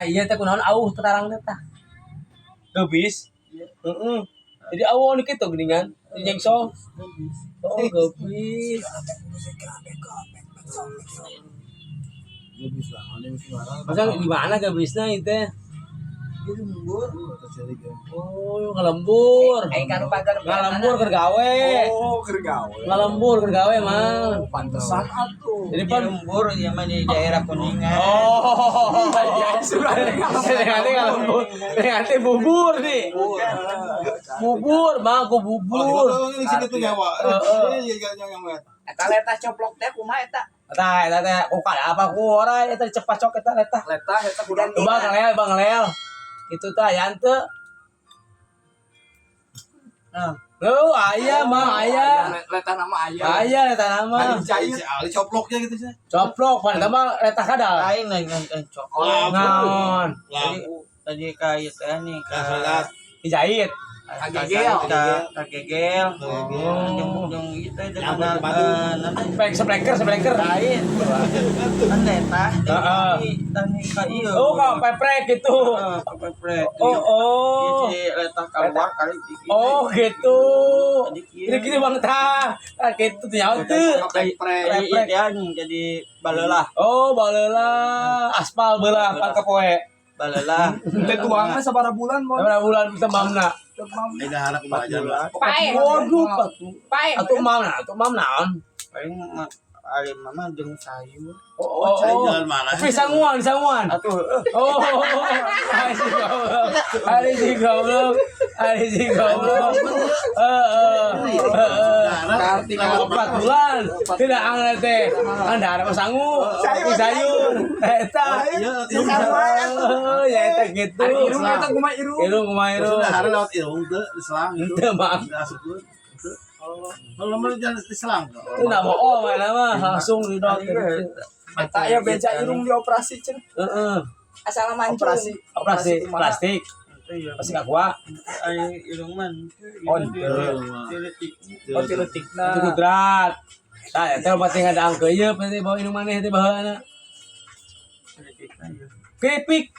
Iya teh kunaon auh tarang teh tah. Geubis. Heeh. Jadi awon kitu geuningan, nyengsong. Oh, geubis. Geubis lah, mana mesti marah. Masa di mana geubisna ieu teh? Jadi mundur. Atas cari kan. Oh, ngalembur. Aing kanu pagar. Ngalembur keur gawe. Oh, keur gawe. Ngalembur keur gawe mah. Pantesan atuh. Jadi Di pan lembur ya mah di daerah Kuningan. Oh, Sudah nanti ngalembur, nanti bubur nih. Bubur, mah aku bubur. Oh, ini segitu nyawa. Heeh. Iya, iya, yang lihat. Eta letah coplok teh kumaha eta? Tah, eta teh ku kada apa ku ora eta cepat cok eta letah. Letah eta kunaon? Coba ngelel, bang ngelel. Itu tah aya teu. Nah, Lu aya mah aya. Letah nama aya. Aya letah nama. Cair. Si Ali coploknya gitu sih. Coplok pan eta mah letah kadal. Lain lain lain coplok. Naon? Tadi tadi ka ieu teh nih ka Salat. Dijahit. Kagegel. Kagegel. Kagegel. Jeung jeung ieu teh Yang dengan batu. nanti Spek spleker spleker. lain. Kan letah Heeh. tadi tadi ka ieu. Oh, ka peprek gitu. Heeh, ka peprek. Oh, oh. Ieu si letah keluar kali di Oh, gitu. Tadi kieu. Ini gini bang tah. Tah gitu teh nyaho teu. Peprek. Iya, dia jadi balelah, Oh, baleula aspal belah pan kapoe. Balelah. Teh tuangna sabaraha bulan, Mon? Berapa bulan tembamna? Ini harap belajar lah. Pae. Waduh, Pak. Pae. Atuh mam naon? Paling ari mama jeung sayur. Oh, oh, Saya oh. jalan mana? Tapi sanguan, sanguan. Atuh heueuh. Oh, ari si goblok. Ari si goblok. Ari si goblok. Heeh. Heeh. 4 bulan. Tidak angin teh. Anda ada sangu. Sayur. Eta. Iya, Oh, ya eta gitu. Ari irung eta kumaha irung? Irung kumaha irung. Sudah hari lewat irung tuh di selang gitu. Henteu, Mang. Asup tuh. Kalau mau jalan di selang tuh. Itu enggak bohong mana mah langsung di dokter. Eta aya beca irung dioperasi cenah. Heeh. Asal mancung. Operasi. Operasi kumaha? plastik, Itu ya. plastik aqua. Ari irung mah Oh, Oh, tiletikna. Itu kudrat. Tah, eta obat yang ada angke ieu pasti bawa indung maneh teh baheulana. Keripik,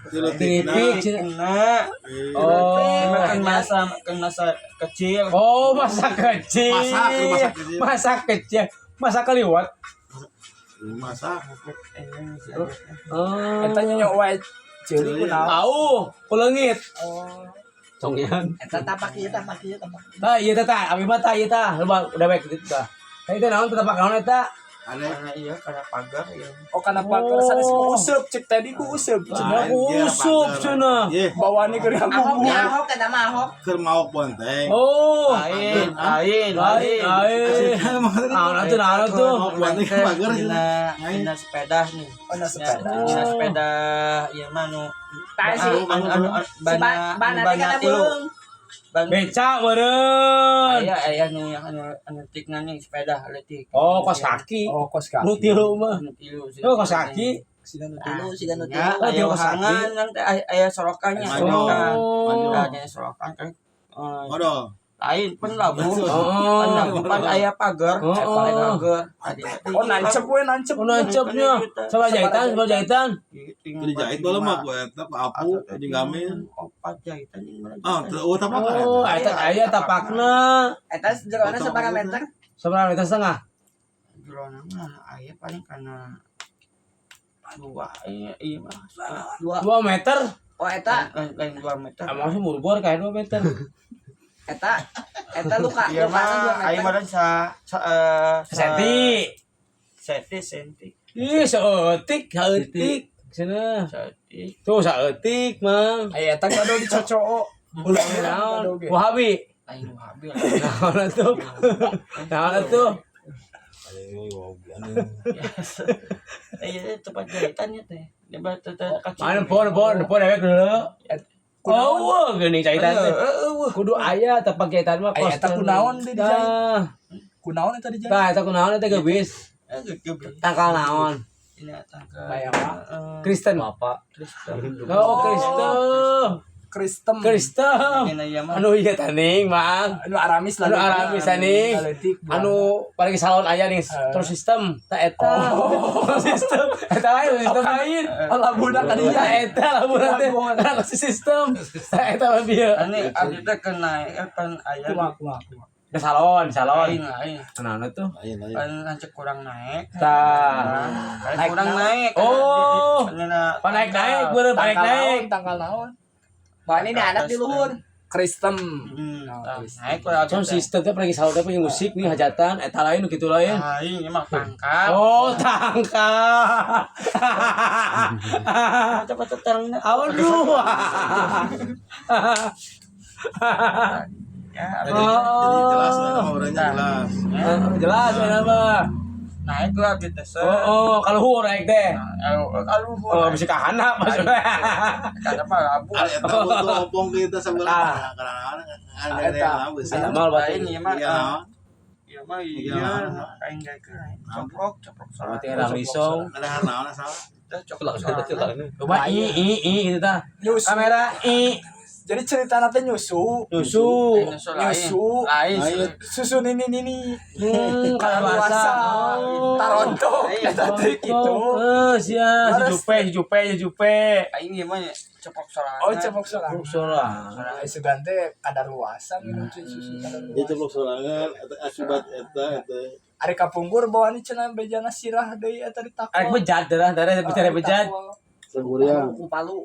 keripik cenah. Kena. Oh. Kan masa kan masa kecil. Oh, masa kecil. Masak, masa kecil. Masa kecil. Masa keliwat. Masak. Oh. Eta nyonyok wae ceuli kunaon? Tahu, kuleungit. Oh. Congian. Eta tapak ieu tapak ieu tapak. Tah, ieu teh tah, abi mah tah ieu tah, loba udah baik gitu tah. Tah itu naon teh tapak naon eta? Ada. Karena iya karena pagar ya. Oh, kana pagar sanes ku useup cek tadi ku useup cenah. Cenah ku usup cenah. Iya. Bawaane keur Ahok ngabubur. ya Ahok eta mah Ahok. Keur maok bonteng. Oh. Lain, lain, Lain, lain. Naon atuh, naon atuh. Maok bonteng ke pagar. Dina dina sepeda nih. Oh, na sepeda. Dina sepeda ieu mah nu Tah si anu anu si bana bana teh bana kana tilu. beung. Ban Beca meureun. aya aya nu yang anu anu tikna nih sepeda leutik. Oh, kos kaki. Oh, kos kaki. Nu tilu mah. Anu tilu. Oh, kos kaki. Sina nu Tilu siga nu Ya, tilu. Oh, aya tilu kos kaki. wahangan kan teh aya aya sorokannya, Maju. sorokan. Oh. Ada sorokan kan. Eh, Odol. lain pan labu. Oh. Pan labu pan aya pagar, Oh. aya pagar. Tadi Oh, nancep we nancep. Oh, nancepnya. Sama jahitan, sama jahitan. Jadi jahit bae mah ku eta ku apu jeung gamin. Opat jahitan jeung mana? Ah, teu eueuh tapakan Oh, eta. eta aya tapakna. Eta jerona sabaraha meter? Sabaraha meter setengah? Jerona mah aya paling kana dua iya iya mah Dua. 2 meter. Oh eta lain lain 2 meter. Emang sih murbor kayak 2 meter. Eta eta luka Iya lukana 2 mah aya meter. mah sa sa eh, Senti. Senti senti. Ih, saeutik, saeutik. Cenah. Senti. Tuh saeutik, Mang. Aya eta kado dicocok. Ulah naon? Wahabi. Lain wahabi. Naon atuh? Naon atuh? Iya tempat jahitan ya teh. Dia teh teh kacau. Mana pon pon pon dewek dulu. Oh, wah, geuning jahitan teh. Kudu aya tapak jahitan mah Aya eta kunaon deui dijahit? Tah, Kunaon eta dijahit? tah eta kunaon eta geubis. Tangkal naon? Ini tangkal. Aya mah. Kristen. Bapak. Kristen. Oh, Kristen. Kristem. Kristem. Dina ieu mah. Anu iya taning, Mang. Anu aramis Anu aramis taning. Laletik. Anu paling salon aya nih terus sistem ta eta. Sistem eta lain sistem lain. Labuna ka Ta dinya. eta labuna teh. Kana sistem. Ta eta mah bieu. Ani abdi teh keur naek pan aya Kumaha kumaha kumaha. Ke salon, salon. lain lain. Kenapa tuh? Lain lain. Pan lanceuk kurang naek. Tah. Pan kurang naek. Oh. Pan Pan naik naik, beureum naik naik. Tanggal naon? Bah ini anak di luhur. Kristem. Tah, naek kurang Sound system teh pergi salon teh pergi musik nih hajatan eta lain nu kitu lain. Lain ieu mah tangkap. Oh, tangkap. Cepet terangna. Aduh. Ya, Jadi jelas lah orangnya jelas. Jelas ya mah. naik lah abdi teh. Oh, oh, kalau huur naik teh. Kalau Oh, bisa kahana maksudnya. Kada mah labu. Ari eta butuh opong kita sebelah. Karena ada Eta. yang bisa. Eta mah Lain ieu mah. Iya. Ieu mah iya. Aing gaekeun. Coplok, coplok Berarti sorangan. orang risau. Ada naon salah. Teh coplok sorangan. Coba i i i gitu tah. Nyusu. Kamera i Jadi cerita nanti nyusu. nyusu. Nyusu. Lain. Lain. Susu nini nini. Kalawasa. Taronto. Eta teh kitu. Eh, sia si Jupe, si Jupe, si Jupe. Aing ieu mah coplok sorangan. Oh, cepok sorangan. Sorangan. Nah, sugan teh kadaluarsa minum susu Dia kadaluarsa. ceplok sorangan eta akibat eta eta. Ari kapungkur bawa ni cenah bejana sirah deui eta ditakol. Arek bejat darah, darah bicara bejat. Sangkuriang. Ku palu.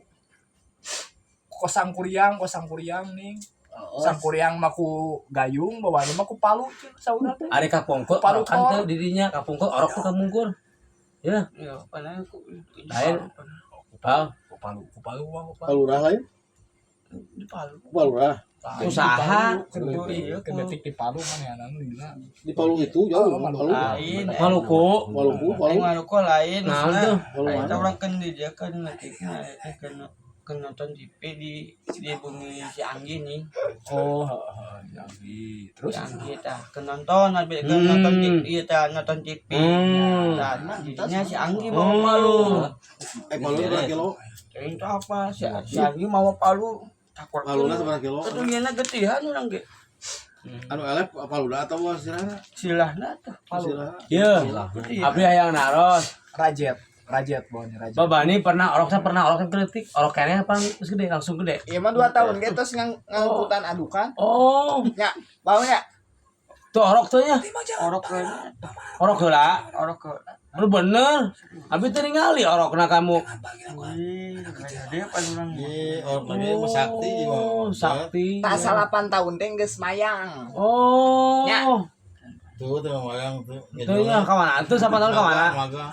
Kosang kuriang, kosang kuriang nih. Sang kuriang mah ku gayung, bawa mah ku palu cenah sauna teh. Arek kapungkur Palu orokan tor. teh dirinya kapungkur orok tuh kapungkur. Ya, Ya, padahal ku Lain. Kupal. Ku palu, ku palu mah ku palu. Palurah lain. Di palu. Palurah. Usaha. Kedetik, kedetik di palu manehanan lila. Di Palu itu jauh Oh, Maluku. Palu. Lain. Maluku. Maluku, Palu. Aing Maluku lain. Nah, maksudna, tuh. Palu Aing mana? teh orang kan di dia kan letikna eta kan kan nonton TV di bumi si Anggi nih. Oh, heeh, jadi terus Si Anggi tah kan nonton abi kan nonton TV ieu tah nonton TV. Tah jadinya si Anggi mau palu. Eh Palu berapa kilo? Aing teh apa si si Anggi mau palu. Takut. Paluna seberapa kilo? Atuh nyeuna getihan urang ge. Anu elep palura atau sirahna? Silahna tah palu. Sirahna. Iya. Abdi hayang naros. rajet, rajet bawanya rajet. Babani pernah orok saya pernah orok kan kritik. Orok kayaknya apa terus gede langsung gede. Iya mah 2 tahun ge terus ngangkutan adukan. Oh, Ya, bau ya. tuh orok tuh nya. Orok ke Orok heula. orok ke Lu bener. Abi teh ningali orokna kamu. Ih, dia pan urang. Iya, orang lagi mah sakti mah. Oh, sakti. Tak 8 tahun teh geus mayang. Oh. Ya. Tuh tuh wayang tuh. Tuh ya, kawan atuh siapa tahun kawana? Magang.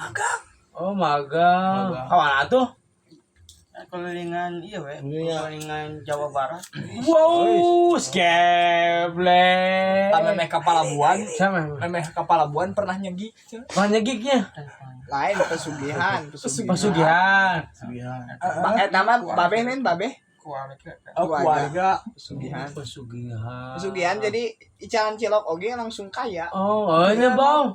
Oh, magang. Kawana atuh? Kelilingan iya we, Iya. kelilingan Jawa Barat. Wow, skeble. Ah, memeh ka palabuhan, Sama. memeh ka palabuhan pernah nyegi. cenah. Banyak gignya. Lain pesugihan, pesugihan. Pesugihan. Ba eta mah babeh nen babeh. Keluarga. Oh, keluarga. Pesugihan. Pesugihan. Pesugihan jadi icalan cilok oge langsung kaya. Oh, oh nya bau.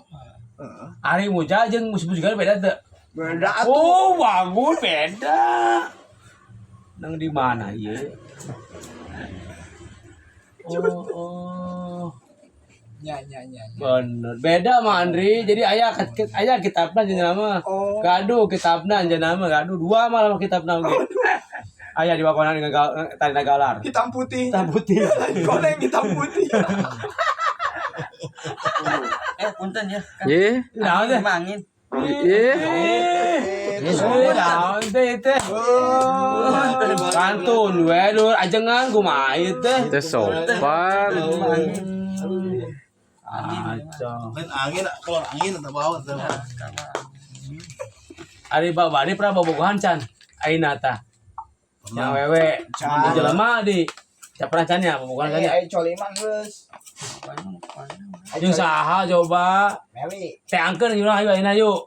Heeh. Ari muja jeung musik-musikan beda teu? Beda atuh. Oh, bangun beda. Nang di mana ieu? Oh, oh. Nya nya nya. Bener. Beda sama Andri. Jadi ayah ayah kitabna jeung nama. Oh. Gaduh kitabna anjeun nama gaduh dua malah kitabna oge. Ayah diwakonan dengan tali galar. Hitam putih. Hitam putih. Koneng hitam putih. Eh, punten ya. Ye, Naon teh? Mangin. ye. Eh, naon teh teh? Pantun we lur ajengan kumaha ieu teh? Teh sopan. Acong. Lain angin, keluar angin atau bau atau Ari babari pernah bobogohan can? Ayeuna tah. Yang wewe, di jelema di Can pernah can ya, bobogohan can ya. Eh, coli mah geus. Jeung saha coba? Meli. Teh angkeun yeuh ayo ayeuna yuk.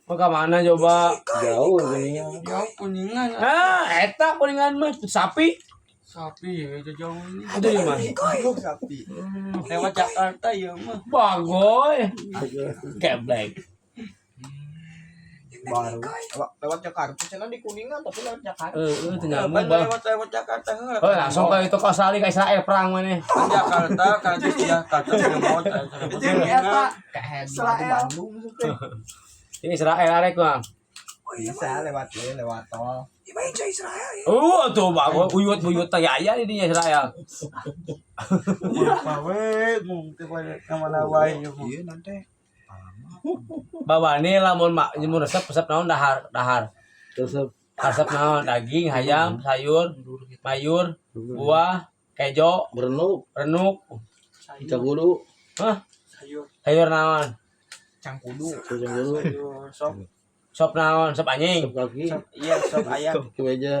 Mau ka mana coba? Jauh gini. Jauh kuningan. Ah, eta kuningan mah sapi. Sapi ya jauh ini. Itu di mana? Sapi. Lewat Jakarta ya mah. Bagoy. Geblek. Baru. Lewat Jakarta cenah di Kuningan tapi lewat Jakarta. Heeh, teu nyambung, Pan Bang. lewat lewat Jakarta heula. Oh, langsung ke itu ke Australia ke Israel perang mana. Ke Jakarta kan Jakarta Cirebon. Jeung eta Kayak di Israel. Bandung maksudnya. Ini Israel arek mah. Bisa lewat ieu lewat tol. Oh, tuh bagus uyut-uyut teh aya di dinya Israel. Apa we mung teh balik ka mana wae ieu mah. Iya nanti. Bawani lamun mak mun resep resep naon dahar dahar. Resep. Resep naon daging, hayam, sayur, mayur, buah, kejo, Berenuk, renuk. cangkudu, Hah? Sayur, Sayur naon? Cangkudu. cangkudu, sayur, sop, Sop naon? Sop anjing. sop kaki, sop iya sop ayam. kemeja.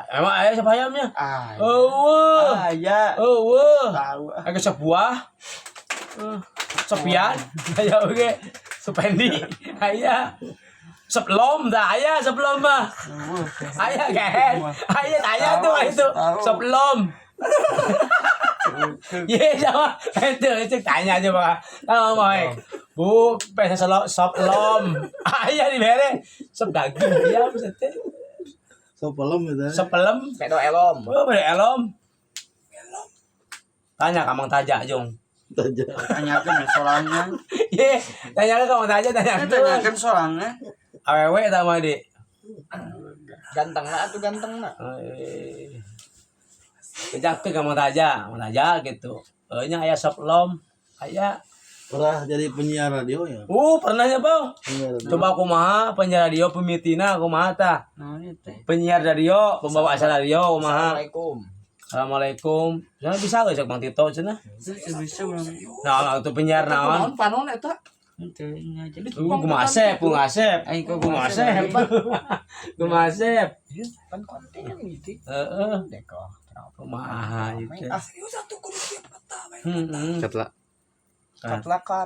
Emang aya sop ayamnya? Ah. Eueuh. Ah, ya. Eueuh. Tahu ah. Agak sop buah. Sopian, aya oge. Sopendi, aya. Sop lom dah aya sop lom mah. Aya kan? Aya aya tuh itu. Sop lom. Iya sama itu tanya aja pak. Tahu mau Bu, pesa sop sop lom. Aya dibere sop daging ya maksudnya. Sop pelem gitu. Sop pelem. Pedo elom. Oh, bere elom. Tanya ka Mang Taja, Jung. Taja. Tanyakeun sorangan. Ye, tanya ka Mang Taja, tanya. Tanyakeun sorangan. Awewe eta mah di. Ganteng na atuh ganteng na. Kejak tuh ka Mang Taja, Mang Taja gitu. Nya aya sop lom, aya. Pernah jadi penyiar radio ya? Pernahnya, Bang. Penyiar radio. Coba kumaha penyiar radio pemitina kumaha tah? Naon ieu teh? Penyiar radio, pembawa acara radio kumaha? Assalamualaikum. Assalamualaikum. Cenah bisa geus Bang Tito cenah. Teu bisa urang. Nah, itu penyiar naon? Naon panon eta? Teu nya jadi. Kumaha asep, kumaha asep. Aing kok Kumaha asep. Kumaha asep. Iya, pan konten gitu. Heeh. Deko. Kumaha itu. Ah, Heeh. Katla. katlakat.